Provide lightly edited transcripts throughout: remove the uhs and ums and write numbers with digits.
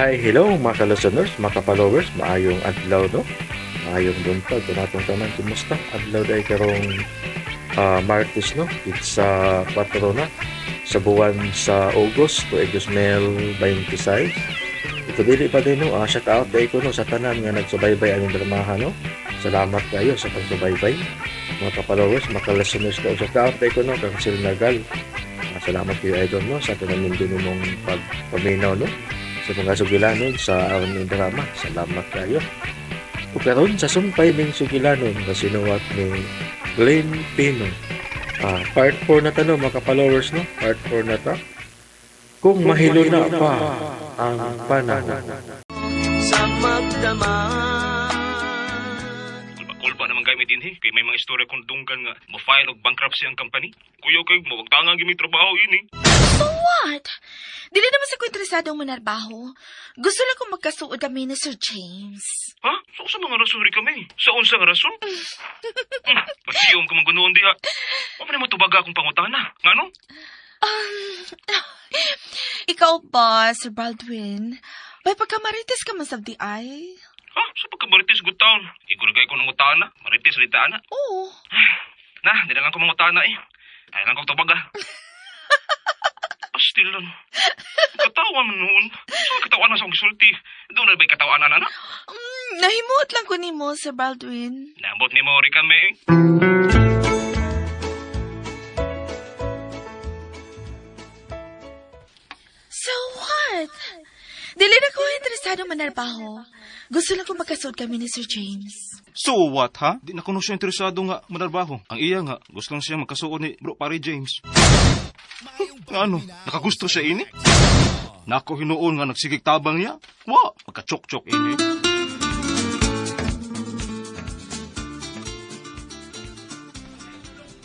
Hi, hello mga ka-listeners, mga ka-followers, maayong adlaw, no? Maayong buntag, kanatong tanan, kumusta? Adlaw day karong Martes, no? It's 4 na sa buwan sa August 2026. Ito dili pa din, no? Shout out day ko, no, sa tanan nga nagsubaybay aning dramaha, no? Salamat kayo sa pagsubaybay, mga ka-followers, mga ka-listeners ko. Shout out day ko, no, kang Sir Nagal. Salamat kayo, idol, no, sa tanan nindo mong pagpaminaw, no, sa mga sugilanon sa aming drama. Salamat kayo. O karon sa sumpay ning sugilanon na sinuwat ni Glenn Pino. Part 4 na ta, no, mga followers, no? Part 4 na ta. Kung mahiluna pa ang panahon. Sa magdamag. Kulba naman gamit din, kay may mga istorya kung dunggan nga mo-file og bankruptcy ang company. Kuya kay mawagtangan gimi trabaho ini. So what? Dili naman sa ko interesadong manarbaho. Gusto lang kong magkasuod kami ni Sir James. Ha? Sa unsa mga rason rin kami? Sa unsa nga rason? Pasiyom ka man gunoon diha. Wa man mo tubaga akong pangutana. Ngano? Ikaw ba, Sir Baldwin? May pagkamarites ka man sabdi ay? Ha? Sa pagkamarites good town. Igurgay ko ng utana. Marites rita ana. Oo. Na, di na lang ko mangutana eh. Ay lang ko tubaga. Pastil lang. Katawa man noon. Sa katawan na sa akong gisulti. Doon na ba'y katawan na na? Nahimuot lang ko nimo, Sir Baldwin. Nabot ni mo rin kami eh. So what? Dili na ko interesado manarbaho. Gusto lang kong magkasuod kami ni Sir James. So what, ha? Di na kuno siya interesado nga manarbaho. Ang iya nga, gusto lang siya magkasuod ni bro pare James. Nga ano, nakagusto siya ini? Nako hinuon nga nagsigig tabang niya. Wa, magka-chok-chok ini.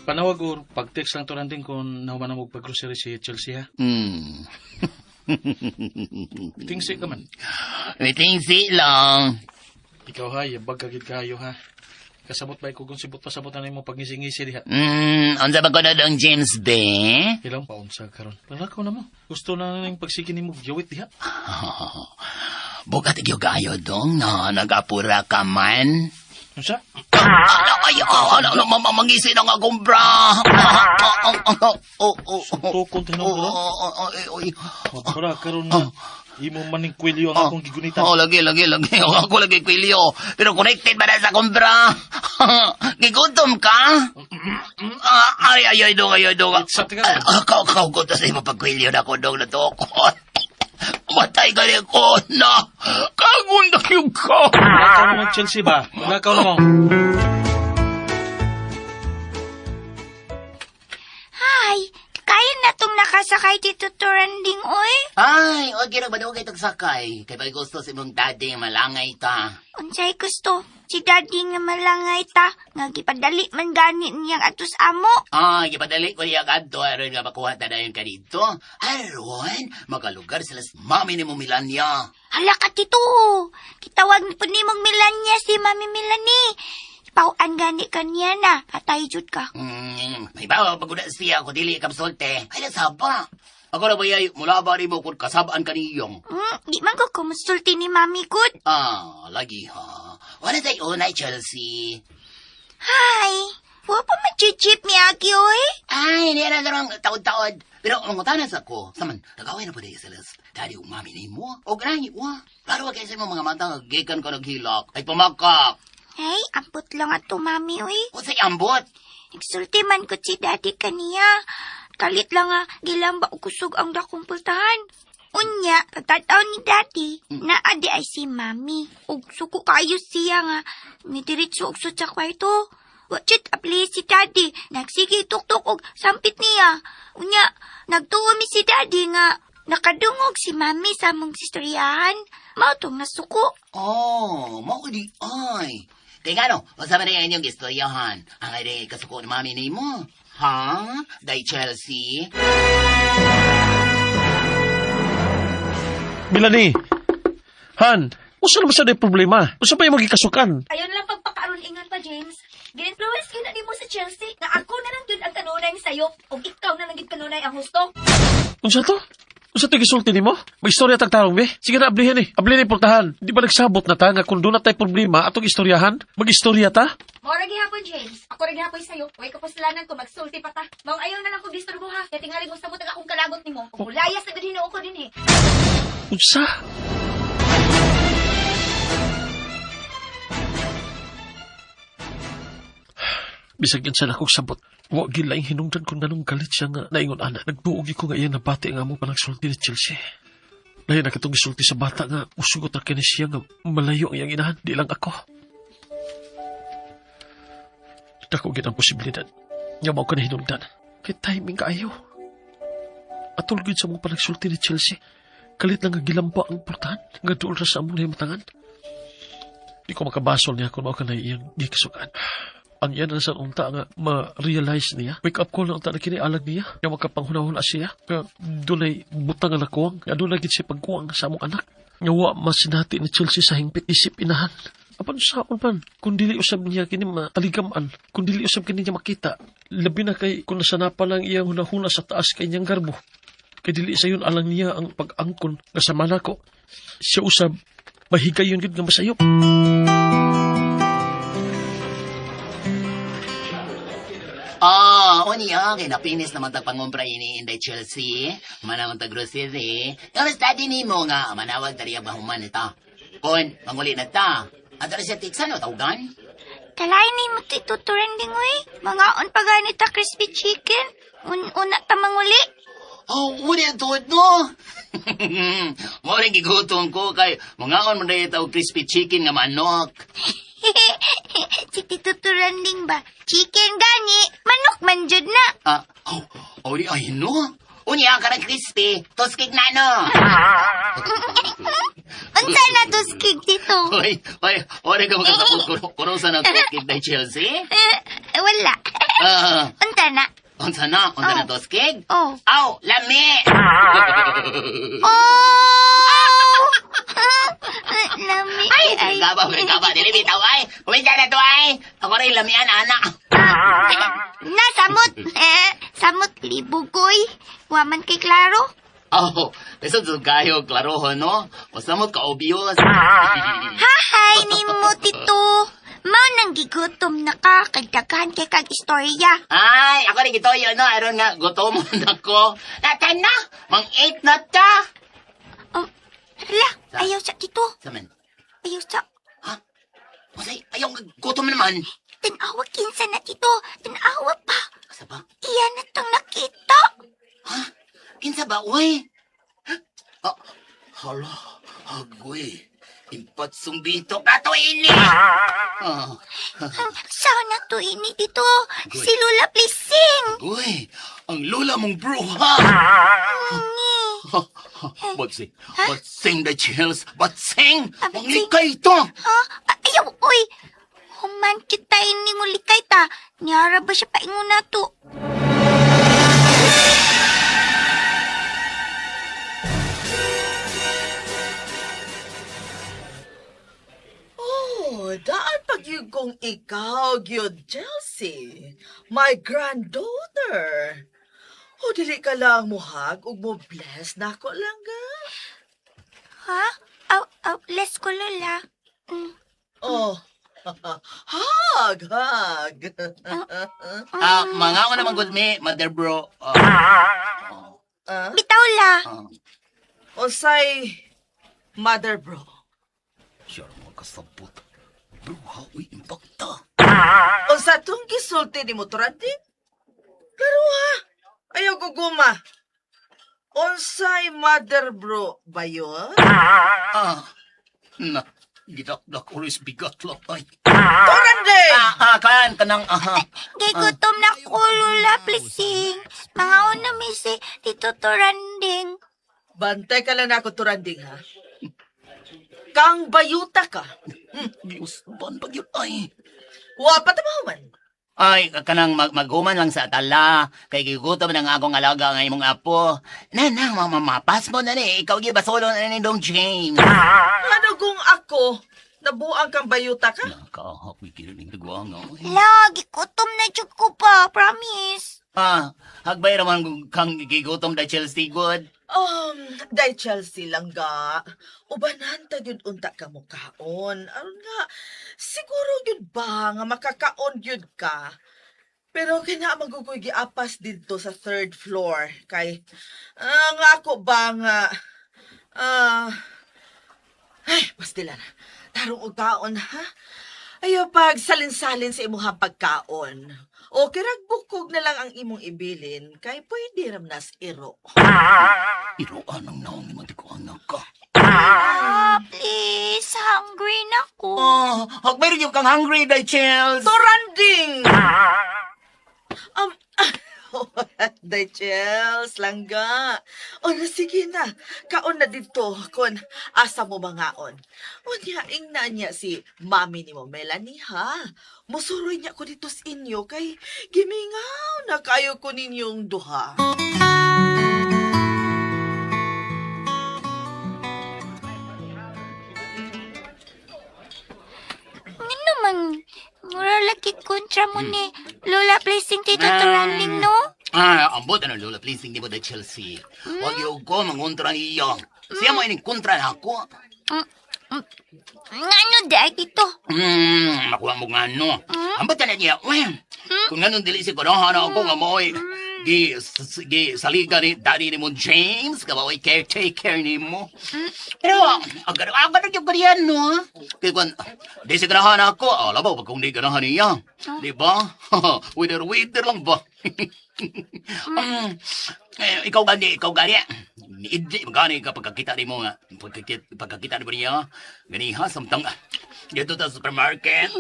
Panawag or pag-text lang to nanding kung nahuman na mo pag-grocery si Chelsea, ha? Tingsi ka man. Mitingsi lang. Ikaw ha, yabag kagid kayo ha. Kasabot ba ko kung sibot pasabot na nimo pag-ngisi-ngisi diha. Unsa ba ko na dong James B? Ilang paon sa karon. Panglakaw na mo. Gusto na ning pagsige nimo gyawit diha. Bukat igyo kayo dong na nag-apura ka man. Unsa? Ay, ano, mamangisi na nga akong bra. Tukon tayo bro. Mapura karon na imo maning kwelyo ang akong gigunitan. Oh, lagi, lagi, lagi. Ako lagi kwilyo. Pero connected ba na sa akong bra? Gigutom ka? Ay, ay, ay, dong, ay, ay, dong. It's sa tika. Kaw, ko sa imo pagkwilyo na ko, dong, na tukon. Matay ka rin ko na. Kagunda yung ka. Lakaw na mo Chelsea ba? Lakaw na mo. Hi, kaya na tong nakasakay dito Turanding, oy. Ay, okay na ba daw kay tagsakay? Kay pag gusto sa imong daddy, malangay ta. Unsay gusto? Si daddy nga malangay ta, nga gipadali man gani niyang atos amo. Ay, gipadali ko niya kadto, aron nga makuha ta dayon ka dito. Aron, makalugar sila sa mami ni mo Milania. Hala ka, tito. Kitawag ni po nimong Milania si Mami Melanie. Ipauan gani kaniya na, patay jud ka. May bawa paguna siya ko dili ka solte. Ay, nasaba. Ako na ba yay, mula ba ni mo kung kasabaan ka niyong? Di man ko kumusulti ni Mami good. Ah, lagi ha. Wala tayo unay, Chelsea. Hi, wa pa man-jeep mi agi, oy. Ay, hindi na darang taod-taod. Pero mangutanas ako. Saman, nagawin na po dahil sila. Daddy, umami na mo. O grangi, wa. Laro kayo sa imong mga mata, gikan ka naghilak. Ay, pumakak. Hey, ambot lang ato, Mami, oy. O sa'y ambot. Nagsulti man ko si daddy kaniya. Kalit lang nga, gilamba o kusog ang dakong pultahan. Unya, pagtataw ni daddy, naa di ay si mami. Ug suko kayo siya nga, nidiritso og sud sa kwarto. Watchit, apli si daddy. Nagsige tuktok og sampit niya. Unya, nagtuo mi si daddy nga, nakadungog si mami sa among istoryahan. Mao tong nasuko. Oh, mao di ay. Kaya nga no, masama na yan yung istoryahan. Ang ay kasuko ni mami ni mo. Ha? Day Chelsea? Melanie! Han, usa naman sa day problema? Usa pa yung magikasukan? Ayaw na lang pagpakaroon ingon pa, James. Gin-influence yun na nimo sa Chelsea nga ako na lang yun ang kanunay sayop ug ikaw na lang gid kanunay ang husto. Unsa to? Unsa to'y gisulti nimo? Mag-istorya tag tarong be. Sige na ablihan eh. Ablihan ni pultahan. Di ba nagsabot na ta nga kung doon na tay problema atong istoryahan? Mag-istorya ta? Mora gihapon, James. Ako ra gihapon sa'yo. Way kapasalanan ko magsulti pa ta. Maong ayaw na lang ko disturbo ha. Kay tingali mo sa butang akong kalagot nimo. Ug mulayas na gud hinuon ko dinhi. Unsa? Bisag yun sa nakong sabot. Wa gid laing hinungdan kung nanong galit siya nga naingon ana. Nagduog ko nga iya nabati nga mo panagsulti ni Chelsea. Lahi na katong gisulti sa bata nga usugot na kini siya nga malayo ang iyang inahan. Di lang ako. Dako gid ang posibilidad nga mao ka na hinungdan. Kay timing kaayo. Atol gid sa mong panagsulti ni Chelsea. Kalit lang nga gilamba ang portahan. Nga duol ra sa among nahimatangan. Di ko makabasol niya kung mao ka na iyang gikasukan. Ang iyan na sa unta nga ma-realize niya. Wake up call na unta na kini alag niya. Nga makapanghunahon na siya. Nga dunay butang nga nakuwang. Nga dunay gid siya pagkuwang sa among anak. Nga wa masinati ni Chelsea sa hingpit isip inahan. Apan saon man, kung dili usab niya kini mataligaman, kung dili usab kini niya makita, labi na kay kung nasanapan lang iyang hunahuna sa taas kay niyang garbo. Kay dili sayon alang niya ang pag-angkon nga sama nako. Siya usab, mahigayon gid nga masayop. Ah, oh, niya, kay napinis naman tag pangumpra ini Inday Chelsea. Manawag tag grocery. Kamas daddy nimo nga manawag diri ang human ita. Kon, manguli na ta. Ato na siya tiksan o tawgan? Talay ni mo Tito Turanding oy. Mga on pa ganit ta crispy chicken. Un-una ta manguli. Oh, uli ang tuod no. Mo rin gigutom ko kay mangaon man dahil og crispy chicken nga manok. Si Tito Turanding ba? Chicken gani. Manok man jud na. Ah, oh, oh, di ay no. Unya ka ng crispy, toskig na no. Unsa na to skig, Tito? Hoy, hoy, ore ka makasabot kuno kuno sa nang toskig na Chelsea? Eh, wala. Ah, Unsa na? unsa na? Unsa na toskig? Oh. Aw, lami. Oh! Lami. Ay, gaba, gaba, dili bitaw ay. Kumita na to ay. Ako rin lamian ana. Na, samot. Eh, samot, libugoy. Waman kay Klaro. Oh, lisod sa kayo, klaro ho, no? Masamot ka obvious. Hahay, nimo, Tito. Mao nang gigutom na ka, kay daghan kay kag istorya. Ay, ako rin gitoyo, no? Aron nga, gutom na ko. Natan na! Mang 8 na ta! Oh, hala, ayaw sa Tito. Saman, Ayaw sa... Masay, ayaw, gutom naman. Tanawa kinsa na, Tito. Tanawa pa. Asa ba? Iya na tong nakita. Ha? Kinsa ba, uy? Ah, hala, agoy. Impat sumbito ka to ini! Ah, Sana to ini, Tito. Si Lula Blessing. agoy, ang lola mong bruha! Batsing, batsing the chills, batsing! Ah, batsing. Manglikay ito! Ha? Ayaw, uy. Human kita ini ngulikay ta. Niyara ba siya paingon na to? Oh, daan pag yun kong ikaw, gyud Chelsea. My granddaughter. O, dili ka lang muhag ug mo bless na ako lang ga. Ha? Aw, aw, bless ko, Lola. Mm. Oh. Hug, hug. Ah, mga ako naman good me, mother bro. Ah, Ah, Bitaw la. ah. Unsay mother bro. Sure mo kasabot. Bruha, uy, impakta. Unsa tong gisulti ni mo Turandi? Klaro ha. Ayaw guguma. Unsay mother bro ba yun? Ah, na, gidakdak oris bigat lang ay. Turandi! Ah, ah, kan, kanang, aha. Kay gutom na ko, Lola Blessing. Mga una mi si Tito Turanding. Bantay ka lang na ako, Turanding, ha? Kang bayuta ka. Giusban pag yun, ay. Wa pa ta man. Ay, kanang maghuman lang sa tala. Kay gigutom ng akong alaga nga imong apo. Na, na, mama, pass mo na ni. Ikaw gi basolo na ni Dong James. Ano kung ako, nabuang kang bayuta ka? Nakahap, kiniling nagwa nga. Lagi, gutom na jud ko pa, promise. Ah, hagbay raman kang gigutom da Chelsea good. Day Chelsea lang ga. Ubanan ta gyud unta ka mukaon. Aron nga, siguro gyud ba nga makakaon gyud ka. Pero kina magugoy giapas didto sa third floor kay nga ako ba nga ah ay pastila na. Tarong og kaon ha. Ayo pag salin-salin sa imong pagkaon. O kirag bukog na lang ang imong ibilin kay pwede ram nas iro. Iroan ang naong ni Matikuan ka. Ah, please, hungry na ko. Oh, hag meron yung kang hungry, Day Chels. Toranding! Day Chels, langga. O na, sige na. Kaon na dito kon asa mo mangaon. Unya, ingna niya si mami ni mo, Melanie, ha? Musuroy niya ko dito sa inyo kay gimingaw na kayo ko ninyong duha. Nga naman, mura lagi kontra mo ni Lola Blessing Tito Turanding, no? Ah, ambot ano Lola please hindi mo Day Chelsea. Wag yung ko mangontra niyo. Siya mo ining kontra na ako. Nga ano, day, Tito? Makuha mo nga no. Ambot na niya. Uy, kung ganun dili si Konoha na ako nga mo'y gi saliga ni daddy ni mo James, kabaoy caretaker ni mo. Pero, agad agad yung kariyan no. Kaya kung di si Konoha na ako, labaw pag kung di ganahan niya. Di ba? Wither wither lang ba? Eh, ikaw gani, ikaw gani. Niidli magani ka pagkakita ni mo nga. Pagkakita ni mo niya. Ganiha, samtang dito ta supermarket.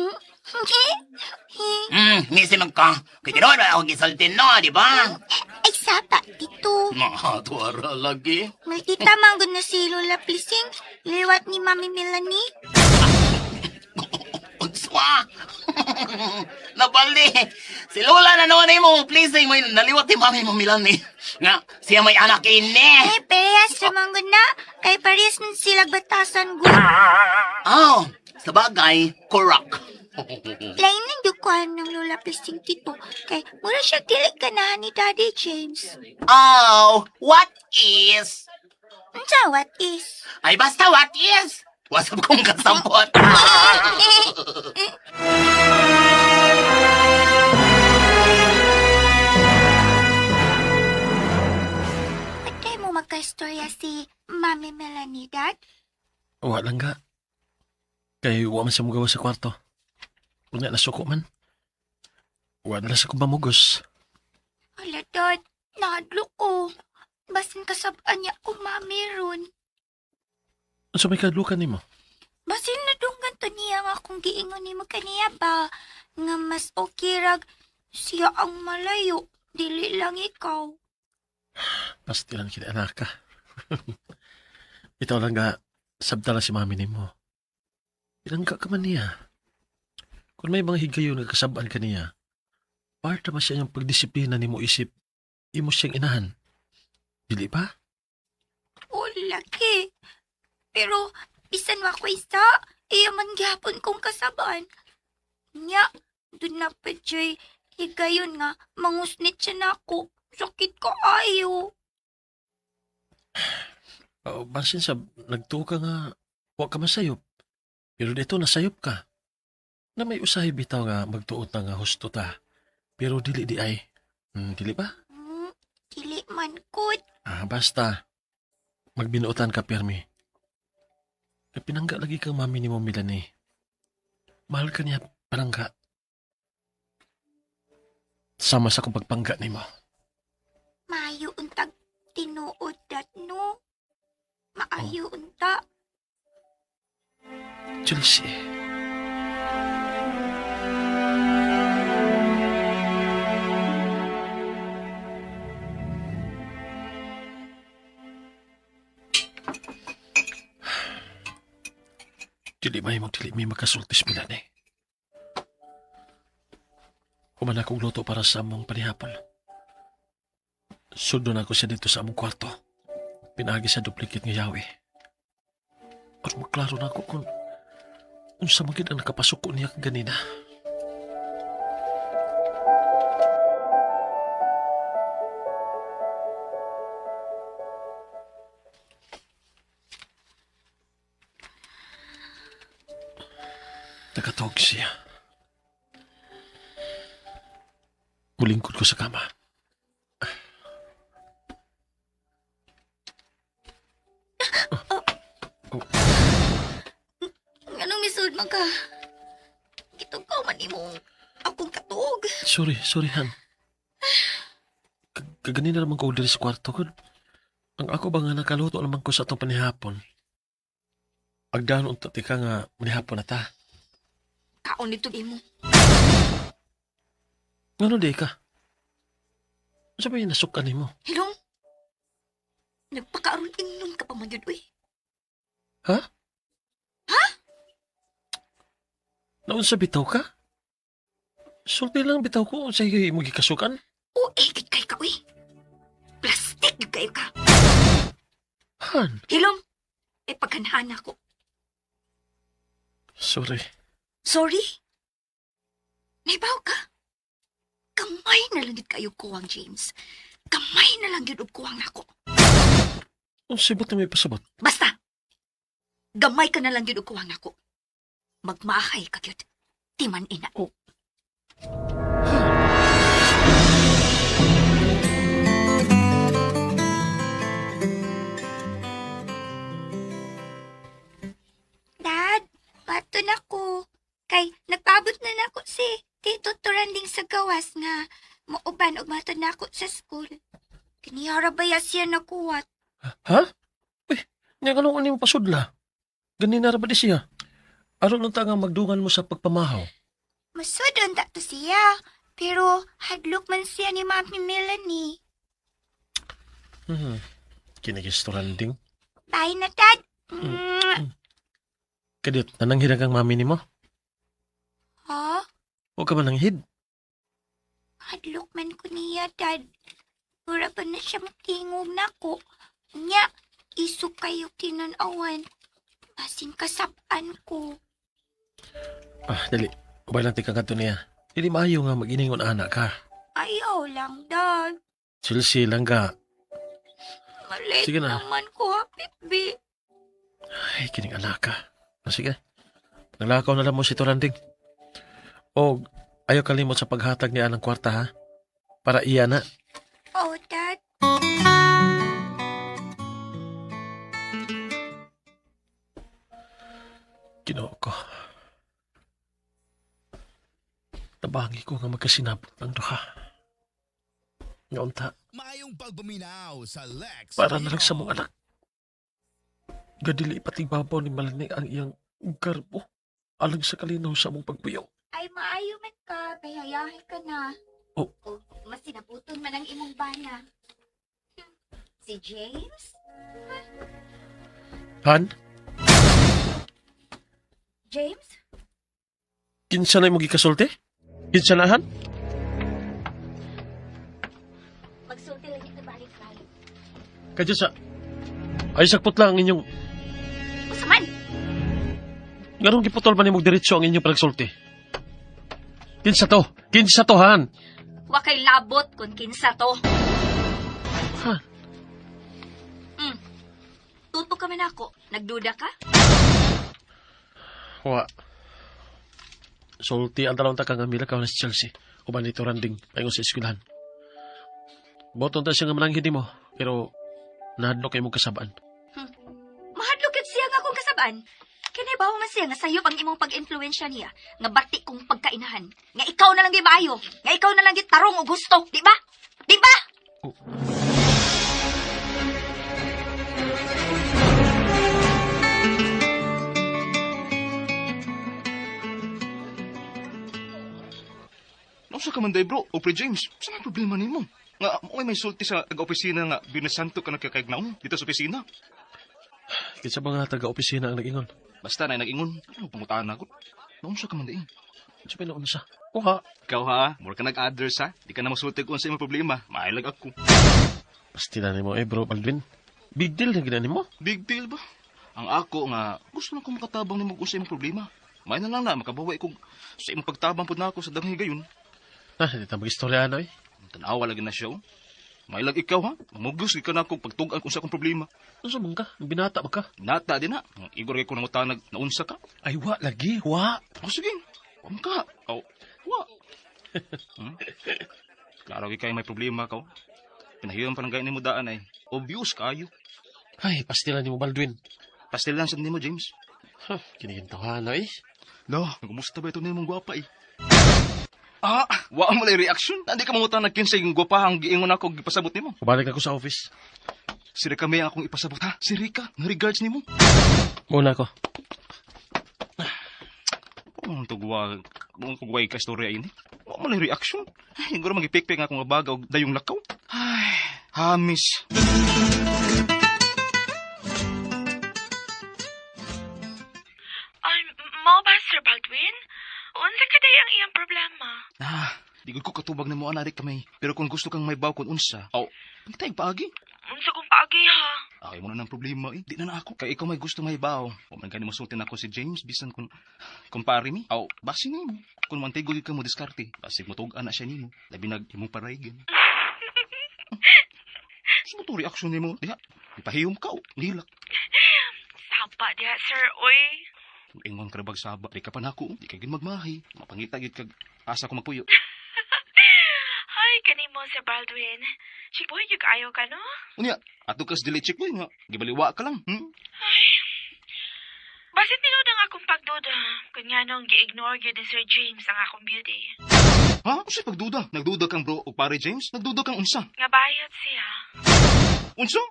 Ngisi man ka. Kaya tinuod ba ako gisultin no, di ba? Ay, sapa, Tito. Tuwara lagi. Makita man gud na si Lola Blessing. Liwat ni Mami Melanie. Unswa! Nabali! Si Lola na noon mo, please mo naliwat ni mami mo Milani. Nga, siya may anak ini. Eh, parehas raman gud na. Kay parehas man sila batasan gud. Oh, sa bagay, correct. Lain ng dukuan ng Lola Blessing, Tito. Kay mura siya dili ganahan ni Daddy James. Oh, what is? Unsa, what is? Ay, basta what is? Wasap kong kasampot. Patay mo magka-istorya si Mami Melanie, Dad? Wa lang ga. Kay wa man siya mugawa sa kwarto. Unya nasuko man. Wa na lang sa kong pamugos. Hala, Dad. Nahadlok ko. Basin kasabaan niya kung mami ron. Unsa may kadlukan nimo? Basin nadunggan to niya nga kung giingon nimo kaniya ba nga mas okay rag siya ang malayo, dili lang ikaw. Pastilan kini anak ka. Ito lang ga, sabta lang si mami nimo. Ilang ka man niya. Kung may mga higayon nga kasabaan ka niya, part naman siya niyang pagdisiplina nimo isip, imo siyang inahan. Dili ba? O laki. Pero bisan wa ko isa, iya man gihapon kong kasabaan. Nya, dun na pa Joy, higayon nga mangusnit siya nako. Sakit ko ayo. O, basin sa nagtuo ka nga, wa ka masayop. Pero dito nasayop ka. Na may usahay bitaw nga magtuot na nga husto ta. Pero dili di ay. Dili ba? Dili man kod. Ah, basta. Magbinuotan ka, Permi. Kaya pinangga lagi kang mami ni mo, Melanie. Mahal ka niya, palangga. Sama sa kong pagpangga ni mo. Maayo untag tinuod dat no. Maayo unta. Chelsea. Dili may mong dili may makasultis Melanie. Human akong luto para sa among panihapon. Sundon ako siya dito sa among kwarto. Pinaagi sa duplicate nga yawi. At maklaro na ako kung unsa man gid ang nakapasuko niya ganina. Nakatog siya. Mulingkod ko sa kama. Anong misud man ka? Gitugaw man imo akong katuog. Sorry, sorry, Han. Kaganina naman ko diri sa kwarto ko. Ang ako ba nga nakaluto naman ko sa atong panihapon? Agdahan unta ti ka nga manihapon na ta. Kaon nito imo. Ngano di ka? Sa ba yung nasukan nimo? Hilong. Nagpakaaron ingnon ka pa man yun, uy. Ha? Ha? Naunsa bitaw ka? Sulti lang bitaw ko sa iyo imong gikasukan. O, eh, gid kay ka, uy. Plastic gid kayo ka. Han, Hilong. Eh, pagkanhaan ako. sorry. Sorry? Naibaw ka? Kamay na lang gid kayo kuwang, James. Kamay na lang gid og kuwang nako. Unsa ba may pasabot? Basta, gamay ka na lang gid og kuwang nako. Magmaahay ka gyud. Timan ina. Oh. Dad, bato na ko. Kay nagpaabot na nako si Tito Turanding sa gawas nga mauban og matod nako sa school. Kinihara ba ya siya nakuwat? Ha? Uy, nya kanong ani mo pasudla? Ganina ra ba di siya? Aron lang ta nga magdungan mo sa pagpamahaw. Masudon ta to siya. Pero hadlok man siya ni Mami Melanie. Kinigistoranding. Bye na, Dad. Mm. Kadiyot, nananghid ang mami nimo? Ha? O ka mananghid? Hadlok man ko niya, Dad. Mura pa na siya matingog nako. Nya, isok kayo tinanawan. Basin kasab-an ko. Ah, dali. Ubay lang tika kadto niya. Dili maayo nga mag-iningon anak ka. Ayaw lang, Dad. Chelsea lang ka. Malit Sige na. naman ko, ha, Pipi. Ay, kining anak ka. Ah, sige. Naglakaw na lang mo si Turanding. O, ayaw kalimot sa paghatag niya ng kwarta ha. Para iya na. Oh, Dad. Ginoo ko. Tabangi ko nga magkasinabot ng duha. Nga unta, Maayong pagpaminaw sa Lex. para na lang sa mong anak. Gadili patigbabaw ni Malani ang iyang garbo. Alang sa kalinaw sa mong pagbuyaw. Ay, maayo man ka. Pahayahay ka na. Oh. O, mas sinabuton man ang imong bana. Si James? Han, James? kinsa na imong gikasulti? Kinsa na, Han? Magsulti lang ito balik-balik. Kadyo sa... Ay, sakpot lang ang inyong... Usaman! Ngarong giputol man nimong diretso ang inyong panagsulti. Kinsa to? Kinsa to, Han? Wa kay labot kung kinsa to. Han? Tuto ka man ako. Nagduda ka? Wa. Sulti ang dalawang takang ang mila ka na si Chelsea. Uban nito randing paingon sa eskwelahan. Boton ta siya nga mananghid mo, pero nahadlok kay mong kasabaan. Mahadlok gid siya nga akong kasabaan. Kini ba man siya nga sayop ang imong pag-impluwensya niya nga bati kong pagkainahan. Nga ikaw na lang gyud maayo, nga ikaw na lang gyud tarong og gusto, di ba? Di ba? Nausa ka man day bro, o pre James, sa may problema nimo? Nga mo may sulti sa taga-opisina nga Biyernes Santo ka nagkakaignaon dito sa opisina. Kinsa ba nga taga-opisina ang nag-ingon? Basta na nag-ingon, ano pangutaan ako? Naunsa ka man day? Sa pinaunsa? Uha. Ikaw ha, mura ka nag-others ha. Di ka na masulti kung sa imong problema. Mailag ako. Basti na nimo eh bro, Baldwin. Big deal na gina nimo. Big deal ba? Ang ako nga, gusto lang ko makatabang nimo kung sa imong problema. May na lang na, makabawi kung sa imong pagtabang pud nako sa danghi gayon. Ah, hindi ta mag-istorya ano eh. Tanawa lagi na siya. Oh. Mailag ikaw ha. Mamugos ka na akong pagtug-an kung sa akong problema. Unsa man ka? Binata ba ka? Nata din na. Igor kay ko nangutanag naunsa ka. Ay, wa lagi, wa. O sige. Wa man ka. Aw, wa. Klaro gyud kay may problema ka. Oh. Pinahiyon pa ng gayud nimo daan ay. Obvious kayo. Ay, pastilan nimo Baldwin. Pastilan sa nimo James. Huh, kinigintuhan eh. Lo, kumusta ba ito nimong gwapa eh? Ah, wa mo lay reaction. Hindi ka mangutan nag kinsay yung gwapa ang giingon ako gipasabot nimo. Balik ako sa office. Si Rica may akong ipasabot ha. Si Rica, nga regards nimo. Muna ko. Kung tugwa, kung tugway ka istorya ini. Wa mo lay reaction. Ay, siguro magipikpik nga akong baga og dayong lakaw. Ay, hamis. Ay, mao ba, Sir Baldwin? Unsa ka day ang iyang problema? Ah, di gud ko katubag nimo ana Rica may. Pero kung gusto kang may kung unsa, aw, pangitay paagi. Unsa kong paagi ha? Ay mo na ng problema eh. Di na na ako. Kay ikaw may gusto may baw. O man gani mosulti nako si James bisan kung kumpare mi. Aw, basi nimo. Kung mantigo gyud ka mo diskarte, basig motug-an na siya nimo. Labi nag imong paraygan. Sa mo to reaction nimo diha? Ipahiyom ka o nilak. Saba diha, sir, oy. Ingon ka bag saba, di ka pa nako, di ka gyud magmahi. Mapangita gyud kag asa ko magpuyo. Ay, kanimo, Sir Baldwin. Chikboy, yung ayaw ka, no? Unya, ato kas dili chick boy nga, gibaliwa ka lang. Ay, basit tinuod ang akong pagduda. Kung nga nung gi-ignore gyud ni Sir James ang akong beauty. Ha? Unsay pagduda? Nagduda kang bro og pare James? Nagduda kang unsa? Nga bayot siya. Unsa?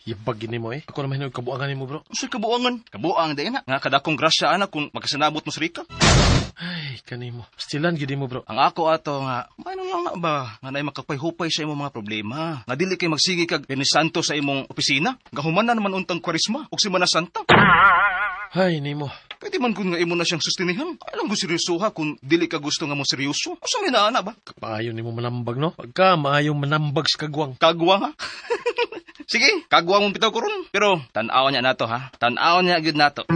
Yabag gini mo eh. Ako naman hinuog kabuangan nimo bro. Unsay kabuangan? Kabuang day na. Nga kadakong grasya ana kung magkasinabot mo sa Rika. Ay, kanimo. Pastilan gid mo bro. Ang ako ato nga, may lang na ba? Nga naay makapayhupay sa imong mga problema. Nga dili kay magsige kag Biyernes Santo sa imong opisina. Gahuman na naman untang Kwaresma ug Semana Santa. Ay, nimo. Pwede man kun nga imo na siyang sustinihan. Alam ko seryoso ha kung dili ka gusto nga mo seryoso. Usa may naana ba? Kapaayo nimo manambag no? Pagka maayong manambag sa kagwang. Kagwa ha? Sige, kagwa mong pitaw ko ron. Pero tan-aw niya nato ha. Tan-aw niya gyud nato.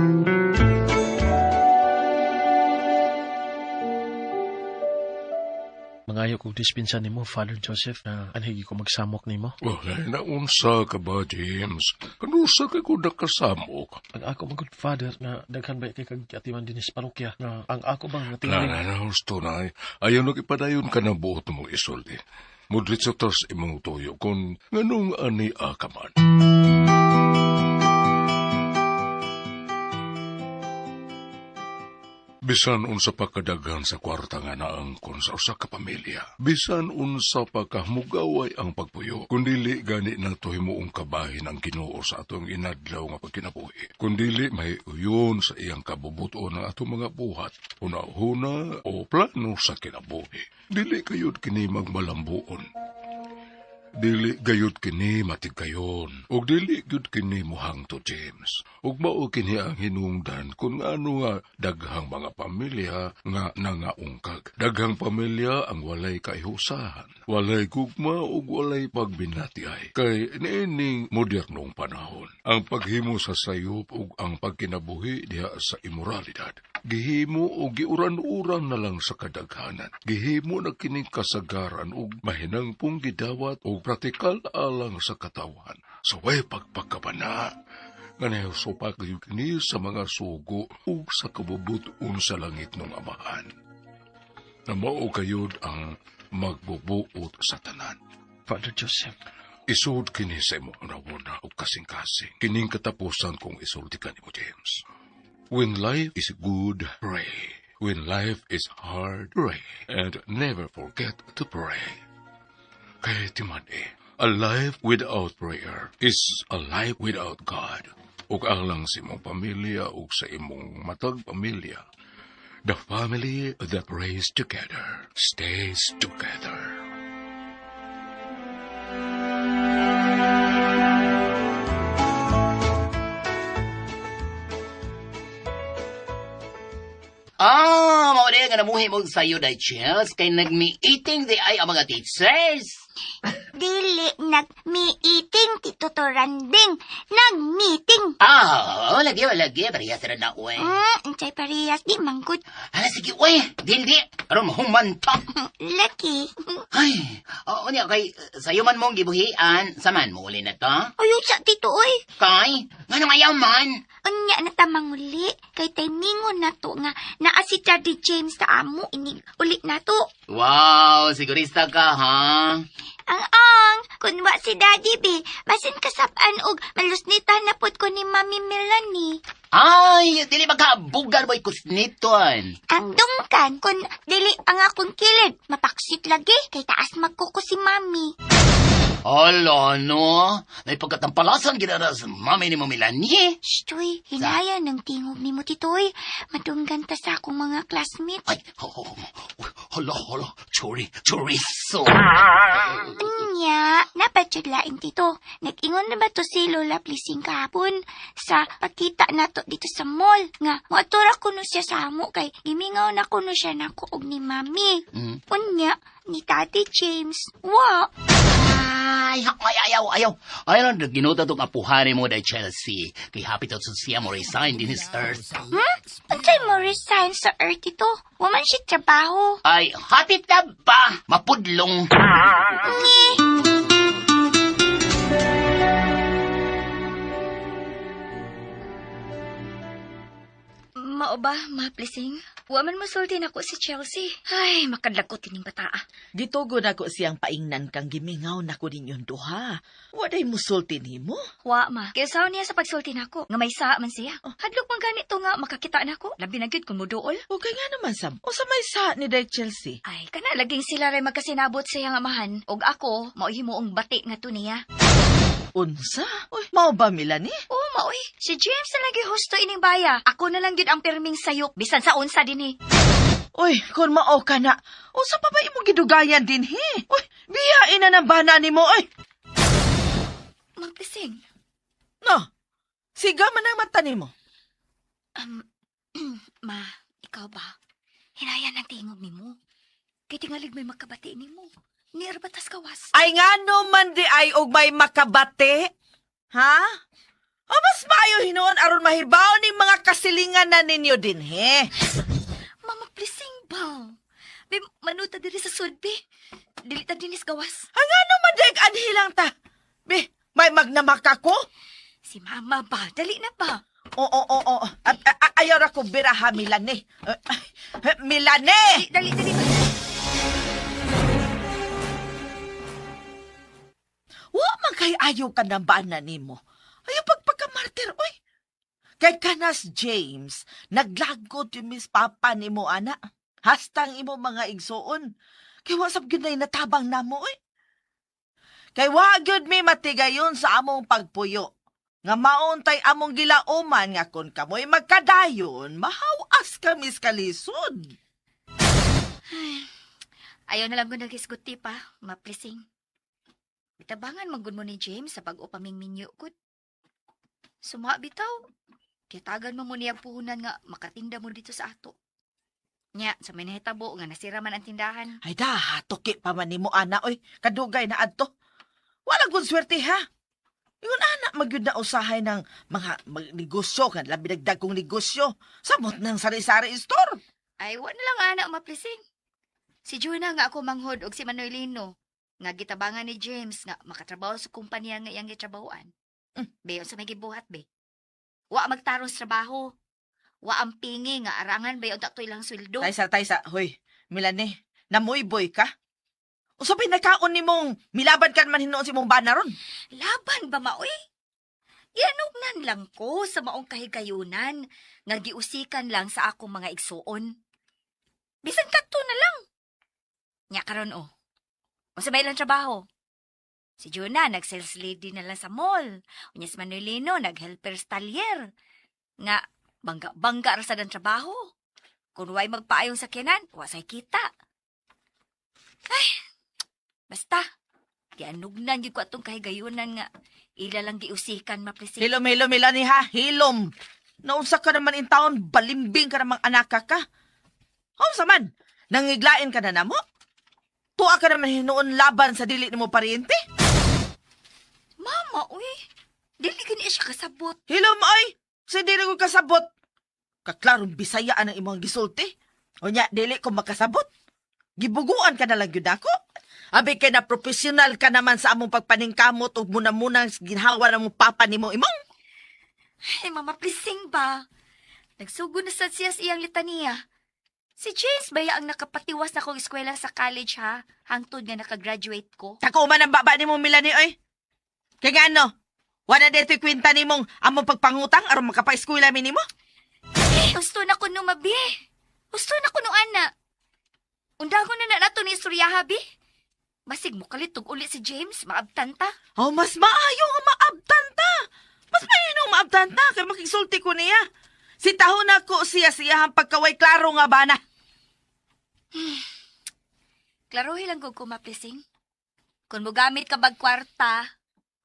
Mangayo kog dispensa nimo, Father Joseph, na anhigi ko magsamok nimo. Walay na unsa ka ba, James? Kanusa kay ko nakasamok? Ang ako man good father na daghan ba kay kag atiman dinhi sa parokya na ang ako bang nga tingali Na, na, na, husto na. Ayaw nagipadayon ka ng buot mong isulti. Mudritso tas imong tuyo kung nganong ani ka man. Bisan unsa pa kadaghan sa kwarta nga naangkon sa usa ka pamilya. Bisan unsa pa kahmugaway ang pagpuyo. Kun dili gani nato himuong kabahin ang Ginoo sa atong inadlaw nga pagkinabuhi. Kun dili may uyon sa iyang kabubuton ang atong mga buhat, huna-huna o plano sa kinabuhi. Dili kayod kini magmalambuon. Dili gayud kini matigayon, ug dili gyud kini muhangto James. Ug mao kini ang hinungdan kung ano nga daghang mga pamilya nga nangaungkag. Daghang pamilya ang walay kaihusahan, walay gugma ug walay pagbinatiay. Kay niining modernong panahon, ang paghimo sa sayop ug ang pagkinabuhi diha sa imoralidad. Gihimo o giuran-uran na lang sa kadaghanan. Gihimo na kining kasagaran ug mahinangpong gidawat o praktikal alang sa katawan. Sa way pagpagkabana, nga nahusupak kini sa mga sugo ug sa kabubuton sa langit ng amahan. Na mao kayod ang magbubuot sa tanan. Father Joseph, Isuod kini sa imong unawuna ug kasing-kasing. Kining katapusan kong isulti kanimo, James. When life is good, pray. When life is hard, pray. And never forget to pray. Kay timan eh, a life without prayer is a life without God. Ug alang sa imong pamilya ug sa imong matag pamilya. The family that prays together stays together. Ah, mao nga namuhi mo sayo day Chels kay nagmi-eating di ay ang mga teachers. Dili nag-meeting, Tito Toranding. Nag-meeting. Ah, wala Lagi, lagi. Parehas ra na, uy. Unsay parehas di manggod. Hala, sige, uy. Dili. Aron mahuman ta. Lucky. Ay, oo niya, kay sayo man mong gibuhian, saman mo uli na to. Ayaw sa tito oy. Kay, ngano ayaw man? Unya na ta manguli kay timingon na to nga naa si Daddy James sa amo inig uli na to. Wow, sigurista ka, ha? Ang kun wa si Daddy be, basin kasapan og malusnitan na pud ko ni Mami Melanie. Ay, dili makabugan mo'y kusniton. Ang dungkan kun dili ang akong kilid, mapaksit lagi kay taas magkuko si Mami. Hala, no? May pagkatampalasan ginara sa mami ni mo Melanie. Shh, hinaya ng tingog ni mo titoy. Madunggan ta sa akong mga classmates. Ay, oh, oh, oh, hala, hala, chori, chorizo. Unya, napatsudlain tito. Nag-ingon na ba to si Lola Plising kahapon sa pagkita nato dito sa mall? Nga, muatura kuno siya sa amo kay gimingaw na kuno siya nako og ni Mami. Unya, ni Tati James. Wa! Ay, ay, ayaw, ayaw. Ayaw lang, ginuta itong apuhari mo dahil Chelsea. Kay happy to siya mo resign din his earth. Unsay mo resign sa earth ito? Waman siya trabaho. Ay, happy na ba? Mapudlong. Ni! Mao ba, ma-pleasing? Wa man mosulti nako si Chelsea. Ay, makadlakot ining bataa. Gitugo na ko siyang paingnan kang gimingaw na ko ninyong duha. Waday musulti nimo? Wa ma. Kay saon niya sa pagsulti nako nga may saa man siya. Hadlok man ganito nga makakita nako. Labi na gyud kung moduol. Okay nga naman, Sam. Usa may sa ni Day Chelsea. Ay, kana laging sila ray magkasinabot sa iyang amahan. Og ako, mao himuong bati nga to niya. Unsa? Uy, mao ba Melanie? Oo, maoy. Si James na lagi husto ining baya. Ako na lang gyud ang pirming sayop bisan sa unsa dinhi. Uy, kung mao ka na, unsa pa ba imong gidugayan dinhi? Uy, biyain na ng bana nimo, uy. Magplising. No. Siga man ang mata nimo. Ma, ikaw ba? Hinaya ng tingog nimo. Kay tingalig may makabati nimo. Ni arbatas kawas. Ay ngano man di ay og may makabate? Ha? O mas maayo hinuon aron mahibaw ning mga kasilingan na ninyo dinhi. Mama, plising ba? Be, manuta diri sa sudbi. Dili ta dinis gawas. Ang ano man di anhilang ta? Be, may magnamaka ko? Si mama ba? Dali na ba? Oo, oo, oo. Ayaw ra ko biraha, Milane. Eh, Milane! Dali, dali, dali. Wa man kay ayaw ka ng bana nimo. Ayaw pagpagkamartir, oy. Kay kanas James, naglagot yung Miss Papa nimo, ana. Hastang imo mga igsuon. Kay wasap gyud na natabang namo, oy. Kay wa gyud mi matigayon sa among pagpuyo. Nga mauntay among gilauman nga kun kamoy magkadayon, mahawas kami sa kalisod. Ayaw na lang ko naghisguti pa, maplising. Bitabangan man gud mo ni James sa bag-o pa ming minyo gud. Suma bitaw. Kitagan mo mo niya puhunan nga makatinda mo dito sa ato. Nya, sa may nahitabo nga nasira man ang tindahan. Ay da, tuki pa man nimo ana oy, kadugay na adto. Wala gud swerte ha. Ingon ana magyud na usahay ng mga negosyo kan labi dagdag kong negosyo. Samot ng sari-sari store. Ay, wa na lang ana maplising. Si Juna nga ako manghod og si Manuelino nga gitabangan ni James nga makatrabaho sa kumpanya nga iyang gitrabahoan. Be, unsa may gibuhat be? Wa magtarong sa trabaho. Wa ang pingi nga arangan be unta to ilang sweldo. Taysa, taysa, hoy, Milane, namoy-boy ka? Usa pa'y nakaon nimong milaban ka man hinuon si mong bana ron. Laban ba maoy? Gianugnan lang ko sa maong kahigayunan nga giusikan lang sa akong mga igsuon. Bisan kadto na lang. Nya karon oh. Unsa ba ilang trabaho? Si Jonah nag-sales lady na lang sa mall. Unya si Manuelino nag-helper sa talyer. Nga bangga-bangga ra sad ang trabaho. Kung way magpaayong sakyanan, wa say kita. Ay, basta gianugnan gyud ko atong kahigayunan nga ila lang giusikan maplising. Hilom, hilom, Milane ha, hilom. Naunsa ka naman in taon, balimbing ka namang anaka ka. Unsa man, nangiglain ka na namo? Tuwa ka naman hinuon laban sa dili nimo paryente? Mama, uy. Dili gani siya kasabot. Hilom, oy! Sa dili ko kasabot. Kaklarong Bisaya ang imong gisulti. Unya, dili ko makasabot. Gibuguan ka na lang gyud ako. Abi kay na profesional ka naman sa among pagpaningkamot ug muna-munang ginhawa ng mong papa nimo imong. Ay, Mama Plising ba? Nagsugo na sad siya sa iyang litaniya. Si James ba ang nakapatiwas na kong eskwela sa college ha? Hangtod nga nakagraduate ko. Tako man ang baba nimo Melanie oy. Kay ngano? Wala dito kwenta nimong among pagpangutang aron makapaeskwela mi nimo? Eh, gusto na ko numabi. Gusto na ko no ana. Undangon na na nato ni istorya bi. Basig mo kalitog uli si James, maabtan ta. Oh, mas maayo nga maabtan ta. Mas maayo nang maabtan ta kay makigsulti ko niya. Si tahon ako siya siyahang pagkaway klaro nga bana. Klarohi lang gud ko maplising. Kung mogamit ka bag kwarta,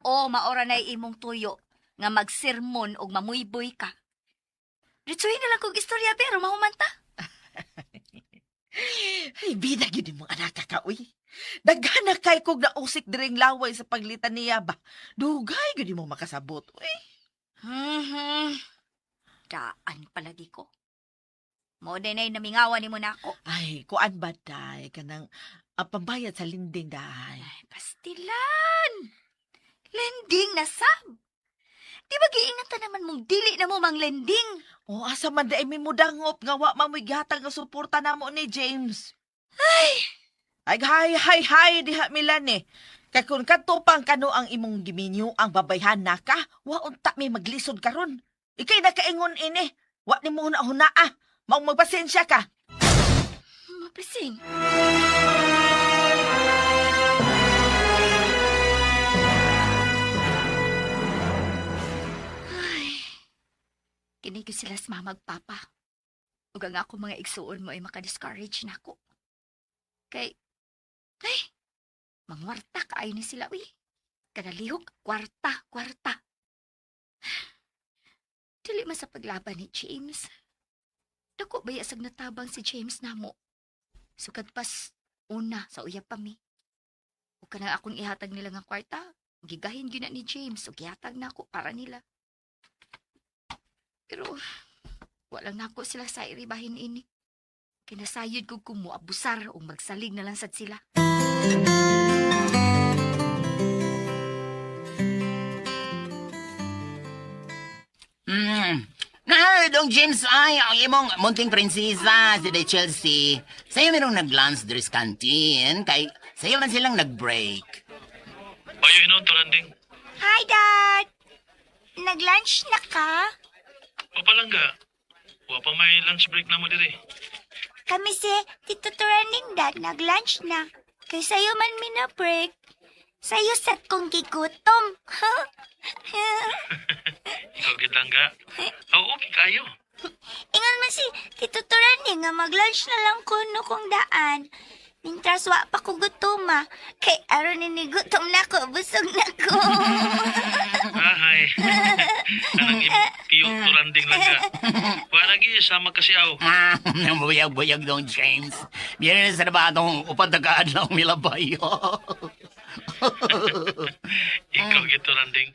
o maora na imong tuyo nga magsermon og mamuyboy ka. Ditsuhin na lang kog istorya pero mahuman ta. Ay, bida gyud imong anak ka uy. Daghan na kay kog nausik diring laway sa paglitan niya ba. Dugay gyud imong makasabot uy. Mhm. Daan palagi ko. Mo din ay namingawan nimo nako. Ay, kuan ba day kanang ang pambayad sa linding day. Ay, pastilan. Lending na sab. Di ba giingat ta naman mong dili na mo mang lending? O asa man day mi mudangop nga wa man mo'y gihatag nga suporta namo ni James. Ay, ay hay hay hay diha Milan eh. Kay kung katupang kano ang imong giminyo ang babayhan naka, wa unta mi maglisod karon. Ikay nakaingon ini, wa nimo huna ah. Maong magpasensya ka. Maplising. Ay, kini gyud sila sa mama ug papa. Ug ang ako mga igsuon mo ay maka-discourage nako. Kay, ay, mangwarta kaayo ni sila, uy. Kanalihok, kwarta, kwarta. Dili man sa paglaban ni James. Dako ba sag natabang si James namo? Sukad pas una sa uyab pa mi. Ug kanang akong ihatag nila nga kwarta, gigahin gyud na ni James ug gihatag nako para nila. Pero walang nako sila sa iribahin ini. Kinasayod ko kung moabusar o magsalig na lang sad sila. Na, dong James, ay, ang imong munting prinsesa, si Day Chelsea. Sa'yo merong nag-lunch dress canteen, kay sa'yo man silang nag-break. Bayo hinon, Turanding. Hi, Dad! Nag-lunch na ka? Papalangga. Wa pa may lunch break na mo diri. Kami si Tito Turaning, Dad, nag-lunch na. Kay sayo man mina-break. Sayo sat kong gigutom. Ikaw gid langga. Oh, okay kayo. Ingon man si Tito Turaning nga mag-lunch na lang kuno kong daan. Mintras wa pa ko gutoma. Kay aron ni gutom na ko, busog na ko. Ahay. Anang imong tiyo Turanding langga. Wa lagi sama kasi aw. Ah, buyag-buyag dong James. Biyernes na ba itong upat na kaadlaw milabayo? Ikaw gid Turanding.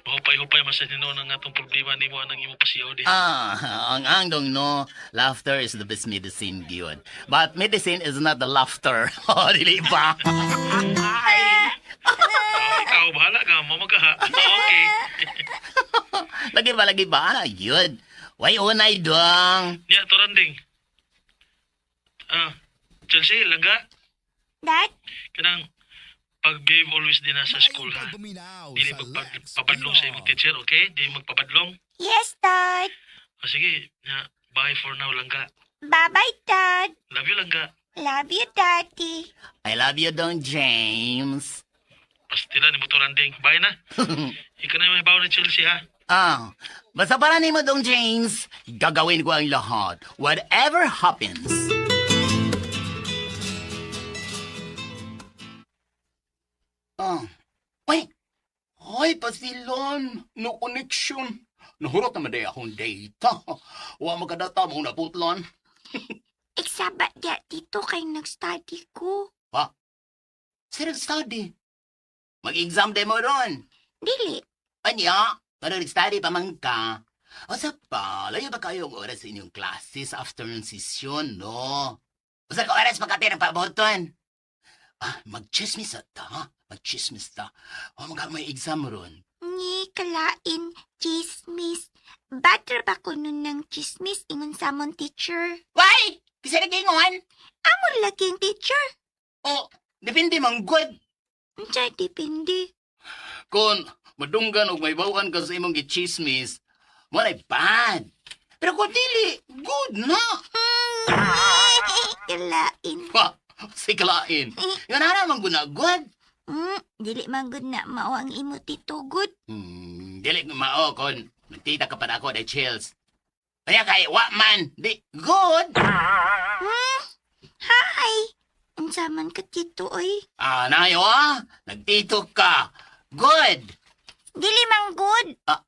Mahupay-hupay man sa hinuon ang atong problema nimo anang imong pasiyaw di. Ah, ang angdong no, laughter is the best medicine gyud. But medicine is not the laughter. Oh, dili ba? Oh, ikaw bahala ka mo magkaha. Oh, okay. Lagi ba, lagi ba? Yun. Way unay dong. Nya Turanding. Ah, Chelsea langga Dad, kanang pag-behave always din na sa school ha. Pagbabminaw Dili sa Lex magpapadlong sa imong teacher, okay? Dili magpapadlong. yes, Dad. O sige, na, bye for now langga. Bye-bye, Dad. Love you langga. Love you, Daddy. I love you dong, James. Pastila ni mo Turanding. Bye na. Ikaw na yung mahibaw ni Chelsea ha. Ah, basta para nimo dong, James, gagawin ko ang lahat. Whatever happens. Ah. Ay! Ay, pasilon! No connection. Nahurot naman day akong data. Wa magkadata mo naputlon. Iksaba diya dito kay nag-study ko. Ha? Sir, study. Mag-exam demo ron. Dili, Anya, pero nag-study pa man ka. O sa pa, layo ba kayo og oras sa inyong klase sa afternoon session, no? Usa ka oras pagkati ng paaboton. Ah, magchismis ta, ha? Magchismis ta. O mga may exam ron. Ni kalain, chismis. Butter ba ko nun ng chismis ingon sa among teacher? Why? Kasi nagingon? Amor laging teacher. O, depende man good. Unsay depende. Kung madunggan og may bawaan ka sa imong gichismis, mo na bad. Pero kung dili, good na. Kalain. Ha, sikalain. Yan na naman guna, good. Dili man gud na mao ang imo tito good. Dili ko mao kon nagtita ka pa na ako, day chills. Kaya kay, wa man, di, good. Hi. Unsa man ka tito oy? Ah, nayo ah, nagtito ka. Good. Dili man good. Ah,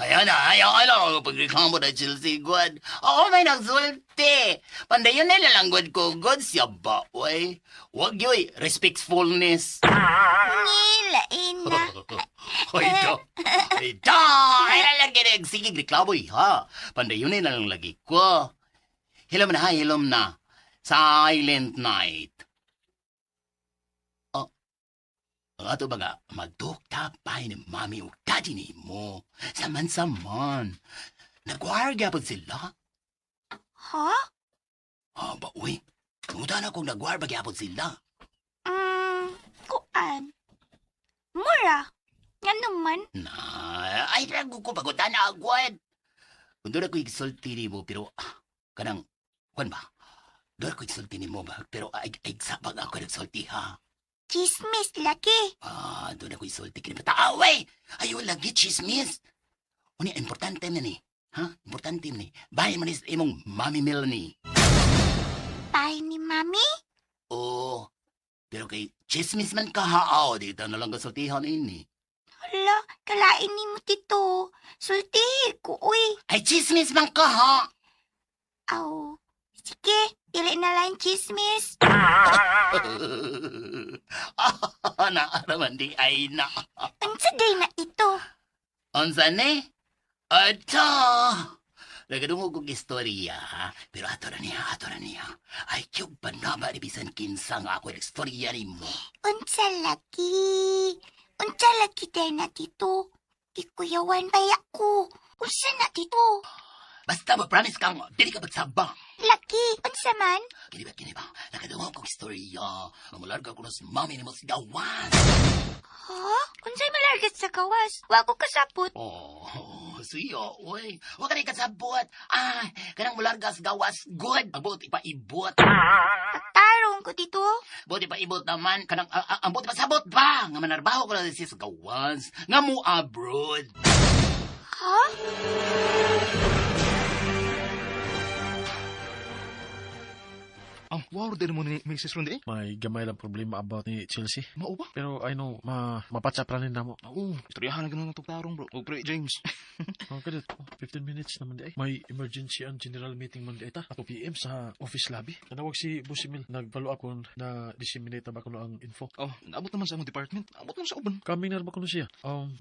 ayan na, ayaw, ayaw, pagreklamo na Chelsea, good. Oo, may nagsulti. Pandayon nila lang good ko, good siya ba, oy. Wag yoy, respectfulness. Ni lain na. Hoy, do. Ay, do. Ay, lalagi na. Sige, reklamo, eh, ha. Pandayon nila lang lagi ko. Hilom na, ha, hilom na. Silent night. Oh, ang ato baga, magdukta pa ni mami o daddy ni mo. Saman-saman. Nagwire gyapon sila. Ha? Ah, ba, uy. Tumuta na kung nagwire ba gyapon sila. Kuan. Mura. Ngano man? Na, ay, rago ko pagutan na agwad. Kung doon ako igsulti ni mo, pero, ah, kanang, kwan ba? Doon ako igsulti ni mo ba? Pero, ay, ay, sabag ako nagsulti, ha? Chismis laki. Ah, doon ako isulti kini bata. Ah, wey! Ayaw lagi, chismis! Uni, importante na ni. Ha? Importante na ni. Bahay mo ni sa imong Mami Melanie. Bahay ni mami? Oo. Pero kay chismis man ka ha, oh, dito na lang kasultihan ini. Hala, kalain ni mo tito. Sulti ko uy. Ay, chismis man ka ha! Aw. Sige, dili na lang chismis. Ah, naaraman di ay na. Unsa day na ito? Unsa ni? Ato! Nagadungog kong istorya, pero ato na niya, ato na niya. Ay, kyug panaba ni bisan kinsa nga ako istorya ni mo. Unsa lagi? Unsa lagi day na tito? Gikuyawan baya ko. Unsa na tito? Basta ma-promise kang dili ka magsabang. Laki, unsa man? Kini ba, kini ba? Nakadungog kong istorya. Mamularga ko na sa mami ni mo sa gawan. Ha? Unsay malargat sa gawas? Wa ko kasapot. Oh, siya, uy. Huwag ka rin kasabot. Ah, kanang mularga sa gawas, good. Ang buot ipaibot. Tarong ko tito. Buot ipaibot naman. Kanang, ang buot ipasabot ba? Nga manarbaho ko na siya sa gawas. Nga mo abroad. Ha? Ang wow, din mo ni Mrs. Ronde eh. May gamay lang problema about ni Chelsea. Mao ba? Pero I know, mapatsapran na mo. Oo, istoryahan na ganun ang tugtarong bro. Og pre James. Oh, kadit. Oh, 15 minutes naman di ay. May emergency ang general meeting man di ay ta. 2 PM sa office lobby. Nanawag si Boss Emil. Nag-follow up kon na disseminate na ba kuno ang info. Oh, naabot naman sa among department. Naabot naman sa uban. Kami na ba kuno siya?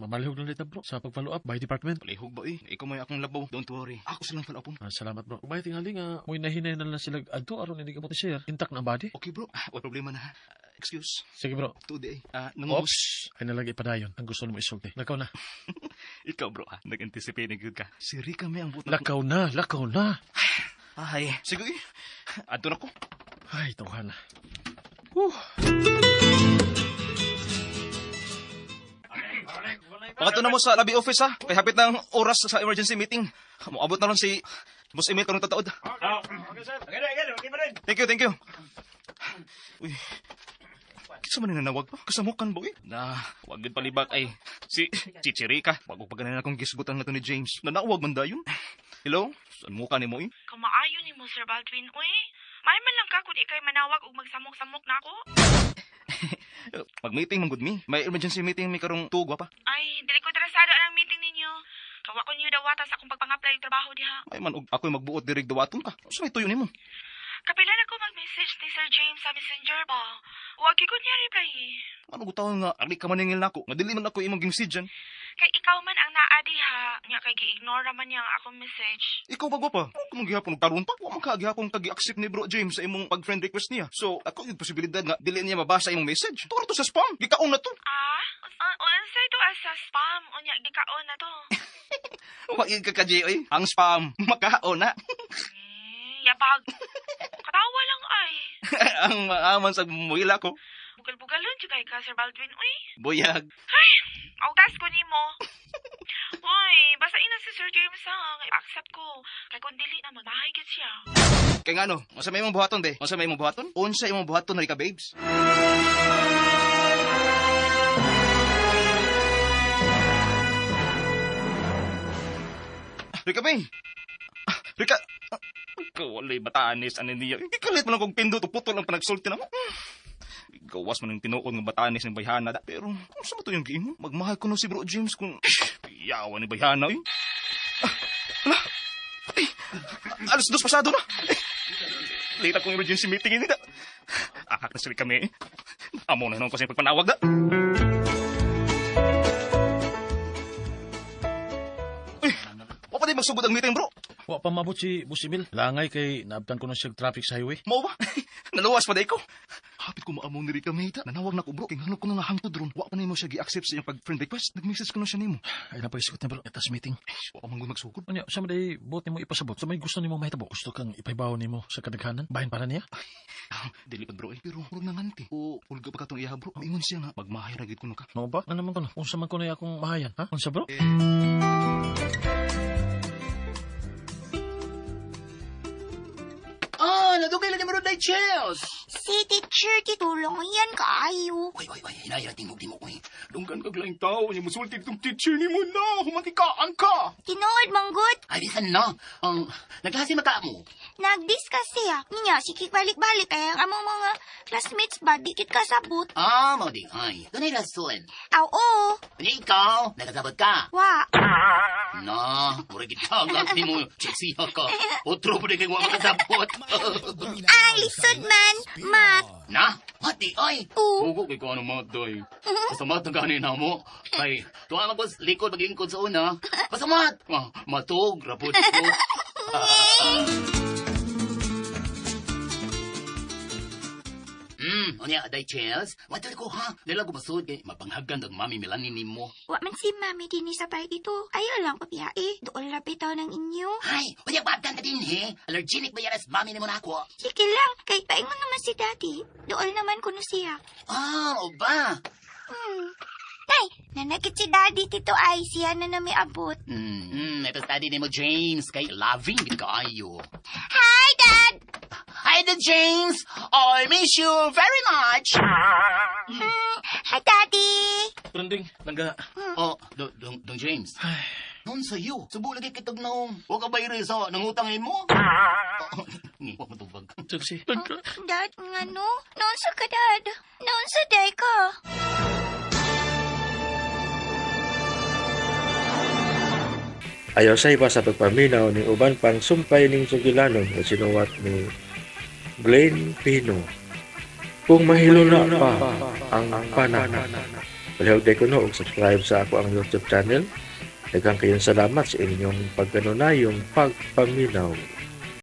Mamalihog na lita bro sa pag-follow up by department. Palihog ba eh? Ikaw may akong labaw. Don't worry. Ako silang follow upon. Ah, salamat bro. May tingali nga mo'y nahinay na lang sila adto aron hindi ka mo share. Intact na ang body. Okay bro, ah, wala problema na. Ah, excuse. Sige bro. Today. Ah, nangubos. Ops! Ay nalagi padayon. Ang gusto mo isulti. Lakaw na. Ikaw bro, ah. Nag-anticipate na good ka. Si Rika may ang buot na. Lakaw na. Lakaw na. Ay, sige eh. Adto na ko. Ay, tawhan na. Pangato na mo sa lobby office ha. Kay hapit ng oras sa emergency meeting. Moabot na ron si Boss Emil karong tataod. Thank you, thank you. Uy. Kinsa man ni nanawag pa? Kasamukan ba eh? Na, wag gid palibak ay si Chichirika. Wag ko paganan akong gisgutan na to ni James. Nanawag man dayon. Hello? Saan mo ka nimo eh? Kamaayo ni mo, Sir Baldwin, uy. May man lang ka kung ikay manawag og magsamok-samok na ako. Mag-meeting man gud mi. May emergency meeting mi karong 2 pa. Ay, dili ko interesado ang meeting ninyo. Kawa ko niyo dawata sa akong pagpang-apply og trabaho diha. Ay man og ako'y magbuot diri dawaton ka. Unsa may tuyo nimo? Kapila na ko mag-message ni Sir James sa Messenger ba? Wa gyud ko niya reply. Ano gud nga ali ka maningil nako? Nga dili man ako imong gimsidyan. Kay ikaw man ang naa diha, nya kay gi-ignore ra man niya ang akong message. Ikaw ba gwapa? Kung gihapon og karon pa, wa man ka gihapon kag gi-accept ni Bro James sa imong pag-friend request niya. So, ako yung posibilidad nga dili niya mabasa imong message. Turo to sa spam. Gikaon na to. Ah? Unsay to sa spam? Unya gikaon na to. Wa gyud ka ka oy. Ang spam makaon na. Yabag. Katawa lang ay. Ang maaman sa muhila ko. Bugal-bugalon jud kay ka Sir Baldwin uy. Buyag. Ay, awtas ko nimo. Uy, basta ina si Sir James ha, nga i-accept ko. Kay kung dili na magmahay gid siya. Kay ngano, unsa may imong buhaton be? Unsa may imong buhaton? Unsa imong buhaton Rika babes? Rika bay. Ah, Rika. Kawalay batanis ani niya. Ikalit mo lang kog pindot ug putol ang panagsulti na mo. Gawas man ang tinuod nga batanis ng bayhana da. Pero kung sa ba to yung giingon? Magmahal ko no si Bro James kung yawa ni bayhana eh. Ah, hala. Ay, 2:00 pasado na. Ay, late akong emergency meeting ini da. Akak na sila kami eh. Amo na noon ko sa pagpanawag da. Uy, wa pa di magsugod ang meeting bro. Wa pa mabot si Busimil. Langay kay naabtan ko na siya traffic sa highway. Mao ba? Naluwas pa day ko. Hapit ko maamon ni Rika Mita. Nanawag na ko bro. Kay ngano ko na nga hangtod ron. Wa pa nimo siya gi-accept sa iyang pag-friend request. Nag-message ko na siya nimo. Ay napag-isgot na bro. Atas meeting. Wa pa man gud magsugod. Unya, sa man buot nimo ipasabot. Sa may gusto nimo mahitabo. Gusto kang ipahibaw nimo sa kadaghanan. Bahin para niya. Dili pa bro eh. Pero murag nanganti. O pulga pa katong iya bro. Maingon siya nga magmahay ra gid kuno ka. Mao ba? Ano man kuno? Unsa man kuno akong mahayan, ha? Unsa bro? Ah, nadugay lagi mo ron Chels. Si teacher, titulong yan kaayo. Uy, uy, uy, hinay tingog di mo, uy. Dunggan kag laing tao nya musulti tong teacher nimo na. Humatikaan ka. Tinuod manggod. Ay, bisan na. Ang nagklase maka mo. Nag-discuss siya. Niya, sige balik-balik. Kaya ang among mga classmates ba, dikit kasabot. Ah, mo di ay. Dunay rason. Aw, oo. Unya ikaw, nakasabot ka. Wa. Na, mura gitagak ni mo. Chelsea ka. Otro pa di kay wa makasabot. Ang lisod man, Mat. Na, mati ay. Oo. Hugo kay ko ano mat day. Basta mat ang gani na mo. Ay, tuwa man ko sa likod magingkod sa una. Basta mat. Ah, matog rapod ko. Unya day Chels. Wadol ko ha. Dila ko masud kay mapanghagan dag mami Melanie nimo. Wa man si mami din sa bahay dito. Ayaw lang ko biyae. Doon lapitaw ng inyo. Ay, unya paabdan ka din he. Allergenic ba yaras mami nimo na ako? Sige lang, kay paingon naman si daddy. Doon naman kuno siya. Ah, o ba? Tay, nanakit si daddy tito ay siya na na may abot. May pa-study nimo James kay loving gid kaayo. Hi, Dad! Hi there, James. I miss you very much. Hi, Daddy! Trending, langga. Oh, dong dong James. Nun sa iyo. Subo lagi kitag naong. Wa ka bayre sa nangutang nimo. Ni, wa matubag. Chelsea, langga. Dad, ngano? Noon sa ka, Dad? Noon sa day ka? Ayaw sa iba sa pagpaminaw ning uban pang sumpay ning sugilanon nga sinuwat ni Glenn Pino. Kung mahiluna pa ang panahon. Palihog day kuno og subscribe sa ako ang YouTube channel. Daghang kayong salamat sa inyong pagkanunayong pagpaminaw.